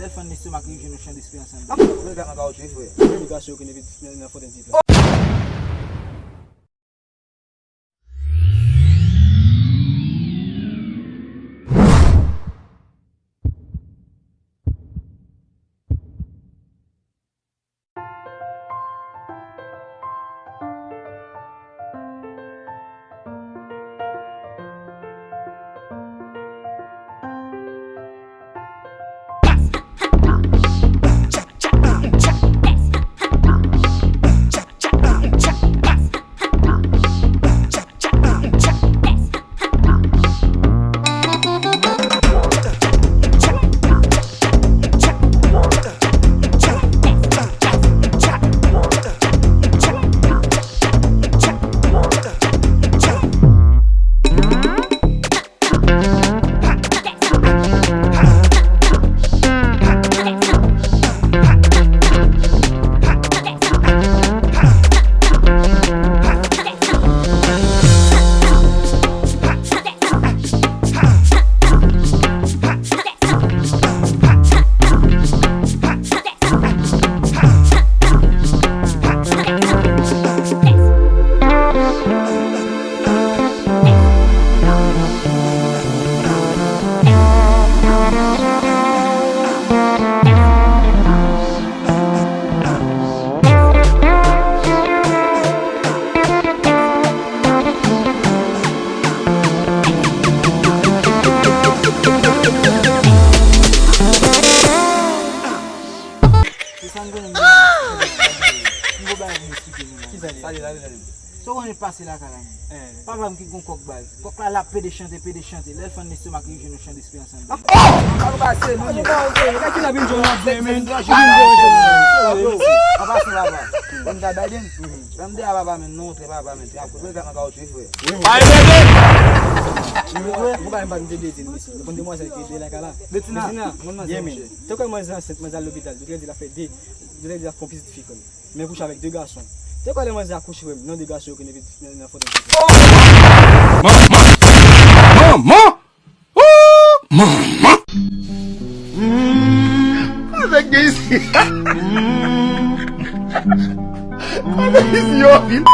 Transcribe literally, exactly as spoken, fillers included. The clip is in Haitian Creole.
Lè l fann lestomak li, jwenn yon chan desperans anndan. Ap fè grenn kat nan kawotchou wi, frè. Wi, li ka sou yo ki nan fòt enpit la. Se sa n konnen m gen. M gon bagay pou m eksplike nou la. Kisa li ye? Sa li la, li la, li. Sa w konnen pase lakay la menm. Eh. Papa m ki gon kòk baz. Kòk la, l ap pede chante, pede chante. Lè l fann lestomak li, jwenn yon chan desperans anndan. Ap, oh! Kòk pase nou menm. Gade ki la vin jwenn la, men. An pasan, papa. Ban m ta Biden. Ban m ta papa, men, non, trè papa, men, trè ap kote nan kawotchou, frè. Ay, bebe! Mwen pa, mwen pa vin te bedi, mesye. Bon, demwazèl ki ede lakay la. Betina, Betina, mwen manzè, yeah, man. Monchè. Te kwè manzè ansent, manzè al lopital. Doktè di l ap fè de, doktè di l ap fè yon pitit fi, frè m. Men kouche avèk de gason. Te kwè lè manzè akouche, frè m, nan de gason yo ki nan, nan, nan fòt. Manman! Manman! Ooh, manman! Avèk de isi. Avèk isi yo vin.